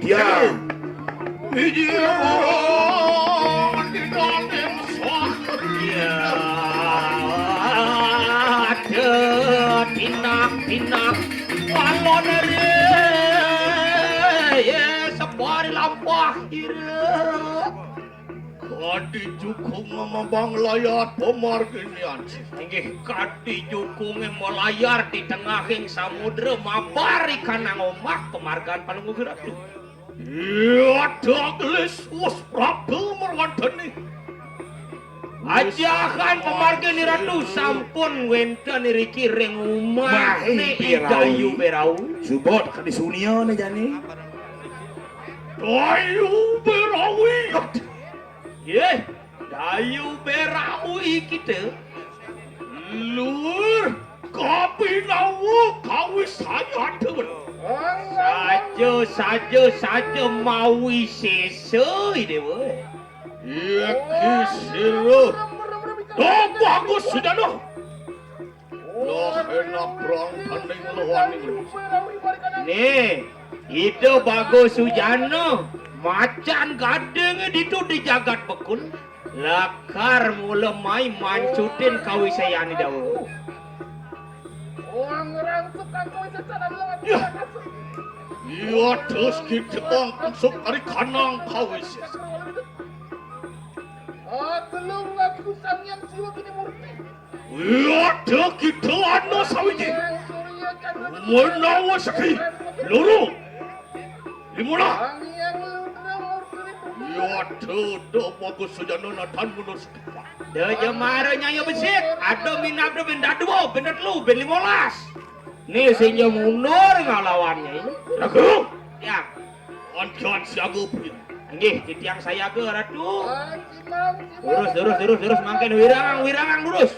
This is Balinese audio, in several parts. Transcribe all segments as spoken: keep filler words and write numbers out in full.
Ya. Iya, dina ning sah. Ya, aduh, tinak-tinak. Walon re. Ya, separi lampah ira. Kadi jukung mamang layar pamarginian. Inggih, kadi jukungé malayar di tengahing samudra, mabar ikanang ombak pamargan Palungguh Ratu. Iya, daglis wus prapta marwantene. Ajahan pamargine Ratu sampun wénten iriki ring umahné Dayu Berawi. Subot kadi sunia né jani. Dayu Berawi. Yéh, Dayu Berawi kita. Lur, kapinawa kawisayata. Saja, saja, saja mawisesa, Déwa. Iki sira. Duh, Bagus Sujana. Lah enak brang tanding lewani. Nih, Ida Bagus Sujana, macan gading ditu di jagat Bekun, lakar mula mai mancutin kawisayané Dawa. Ya. Iya, terus kita langsung ari kanang kawis. Iya, ada kita ana sawiji. Menawa seki, loro, limolas. Iya, ada, ada Bagus Sujana natan mundur sekepak. Da jemara nyaya besik, ada minab da ben dadua, ben telu, ben limolas. Nih sing ja mundur ngalawannya ini. Ragu. Ya. Ancan siaga pria. Inggih, titiang sayaga, Ratu. Lurus, lurus, lurus, lurus, mangkin wirangang, wirangang, lurus.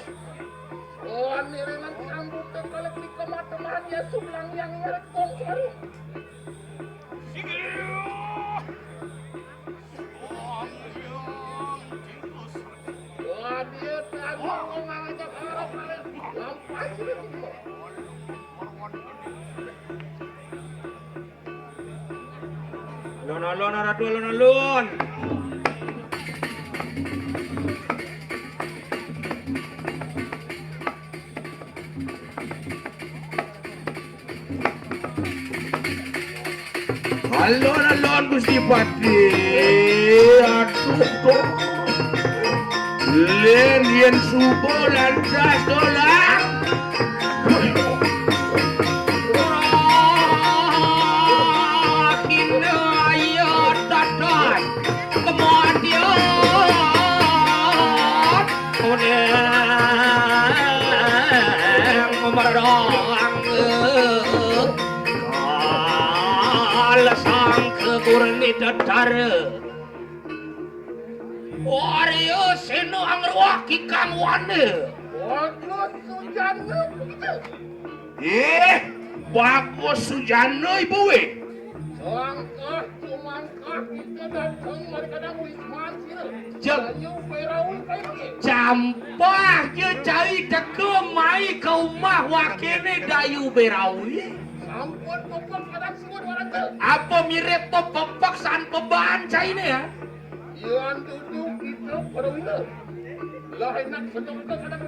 Alon-alon, Ratu, alon-alon. Alon-alon Gusti Patih. Aduh, kok. Lén yén suba lantas dolan. Kinaya tatat kematian. Kuning merang. Kal sang kegur ni tetar. Warya Sena angruah kikang wana. Bagus Sujana begitu. Eh, Bagus Sujana ibu wé. Sangkah sumangkah kita datang mari kadang wisman sira. Jam. Ayo, Berawi, kayu, ya. Campah ja cai teka mai ka umah wakéné Dayu Berawi. Sampun pepek kadang siwat warang tu. Apa mirip pepek san peban cainé ya? Yan tutu kita pada wina. Lah enak sentuh kita kadang.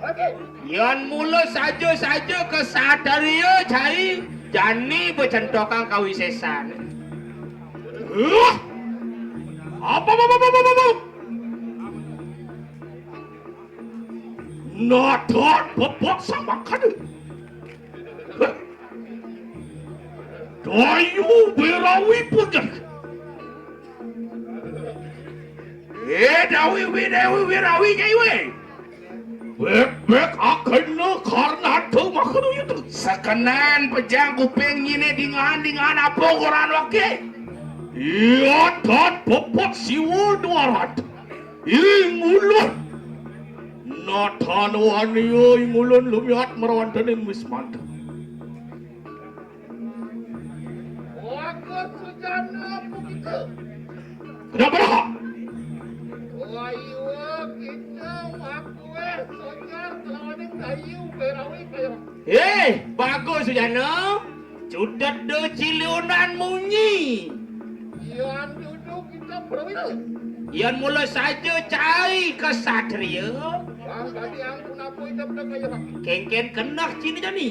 Oke. Yan mula saja-saja kesatriya cai jani becentokang kawisésan. Huh? Apa, apa, apa, apa, apa? Nadan bebak samakan. Dayu Berawi punjak. Eh, Dawi, Wi-, Dawi Berawi, Dawi. Bek-bek akéna karna tu makruh itu. Sakenan pejang kuping nyine dingan-dingan apa koran waké. Iya, dan bebak siwa dua ratus. Ing ulun. Nadan wania ing ulun lumiat marawan dening Wismanta. Waku Sujana apa kita? Kenapa dah? Wah, iya, kita waku, eh, Sujana kelawaning Dayu Berawi kaya. Eh, Bagus Sujana. Cutet do cilionan munyi. Yan duduk kita berwira. Yan mula saja cai kesatria. Bang tadi angkun apa itu pada kaya bang. Kengken kenah cini jani.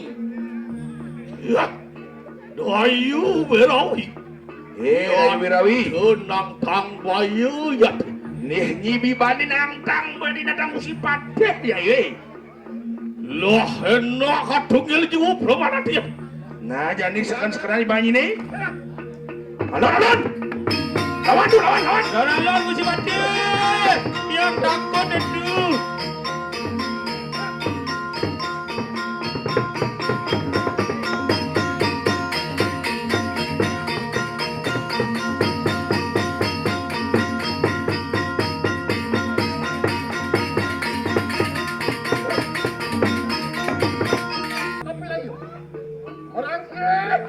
Yah. Dayu berawi. Eh, Yan Wirawi. Nang tang bayu ya. Nih nyibi bani nang tang bani datang si patih ya, eh. Lah, enak katunggil jiwa pramana dia. Nah, jani sekan-sekan aja banyi nih. Alon, alon. Lawan tuh, lawan, lawan. Lawan, lawan, Gusti Patih. Yang takut itu. Tapi lagi, merangkak.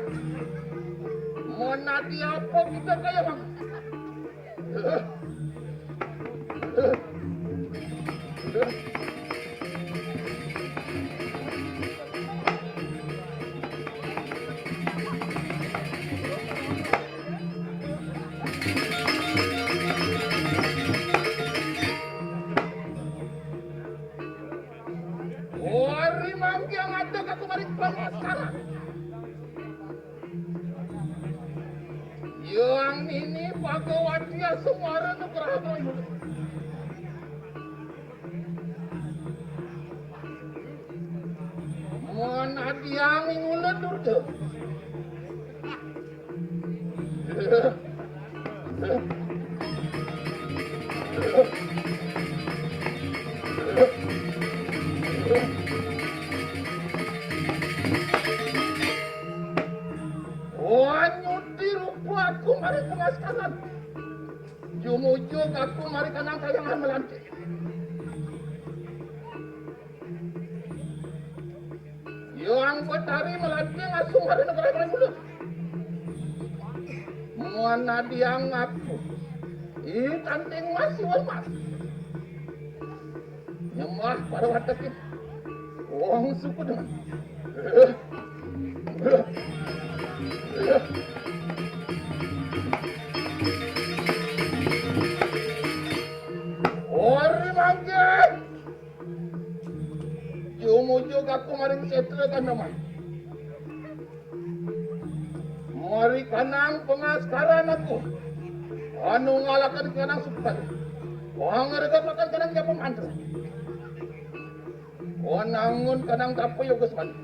Mau nanti apa kita kayak bang? Ori mangke ngatek aku mari pamaskara. Yang nini Bhagawati asmara nugraha. Mon adiang ing ulun durja. Wah, nyuti rupa aku mari pemaskaran. Jumujug aku mari kanang kayangan melantik. Yang Betari melanting asung hari negara Bali Bulut. Muana diang aku. Ih, tanting mas, iwan mas. Nyembah para watekin. Wong suku dengan. Ori mangke. Jumujug aku maring setra kan, Mama. Mari kanang pengaskaran aku. Anu ngalakan kanang sukutan. Wah, ngerega makan kanang japa mantra. Wah, nangun kanang tapa yoga semani.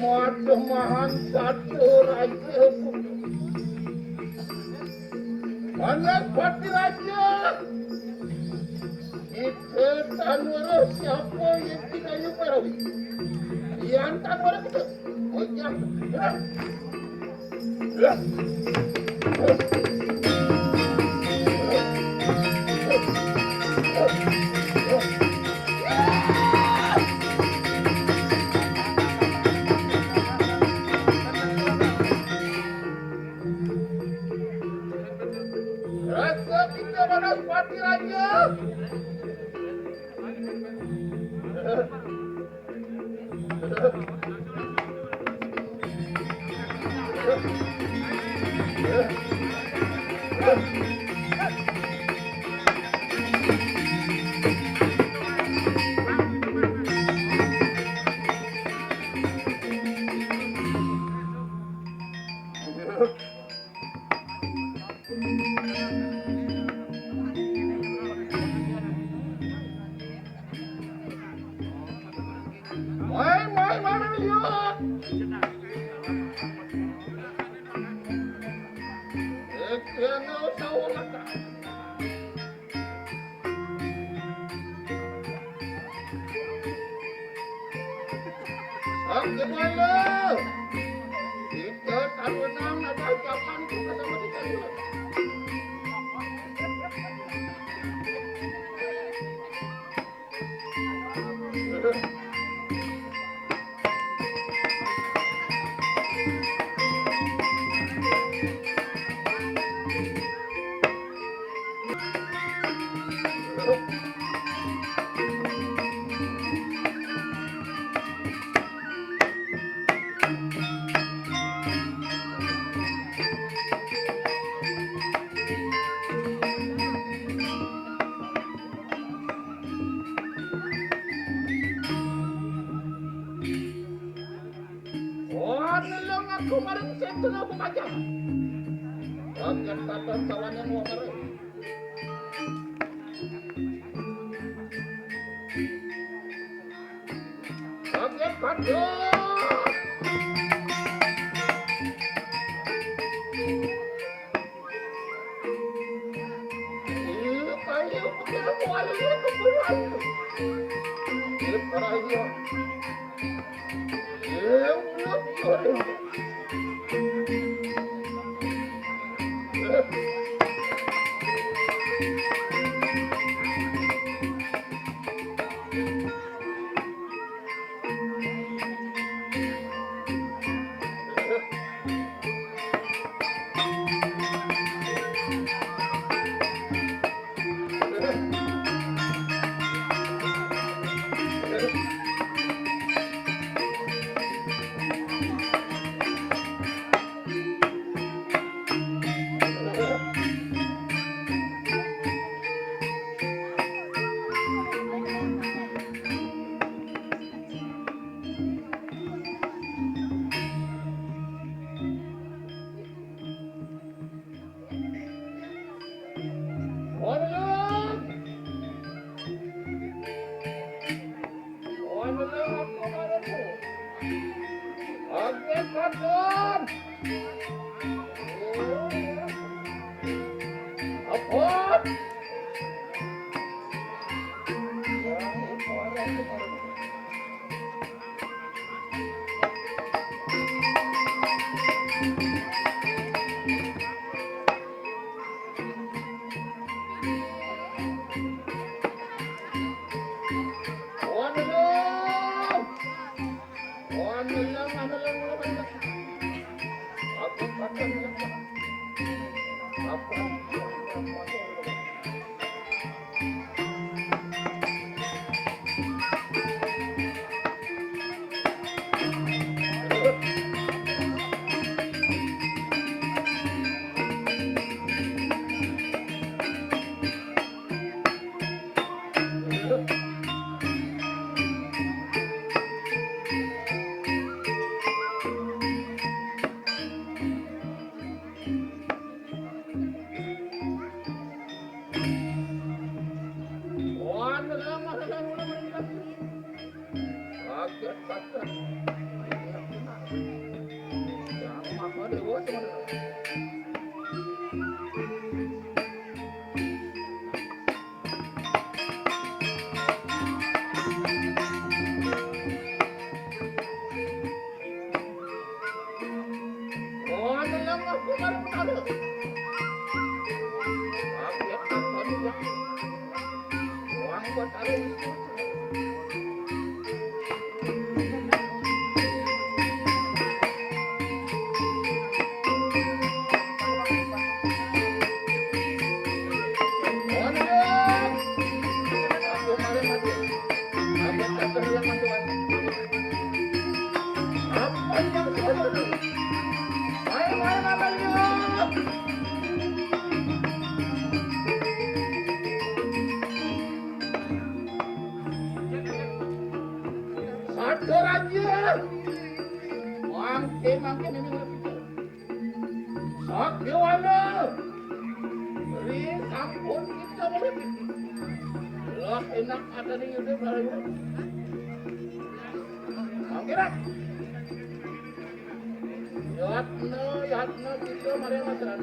Mademahan satu raja. Mana pati raja? Kita tanwara siapa yang kita yuk marawi? Yang tanwara kita. Oh, yang. Rasa kita mana pati raja? Mai, mai, mai, mai, yo. Eh, kena usaha. Oke, boleh. Kita taruh enam, ada ucapan kita sama kita dulu. Oh, nulung aku maring sing kena aku pajak. Bagian katon sawane wong kere. Bagian katon. Iya, ayo, ayo, ayo, ayo, ayo. Iya, ayo. Satu raja. Mangke, mangke ini. Satyawana. Ri sampun kita balik. Lah enak ada di YouTube balik. Mangke dah. Yatna, yatna kita mari macan.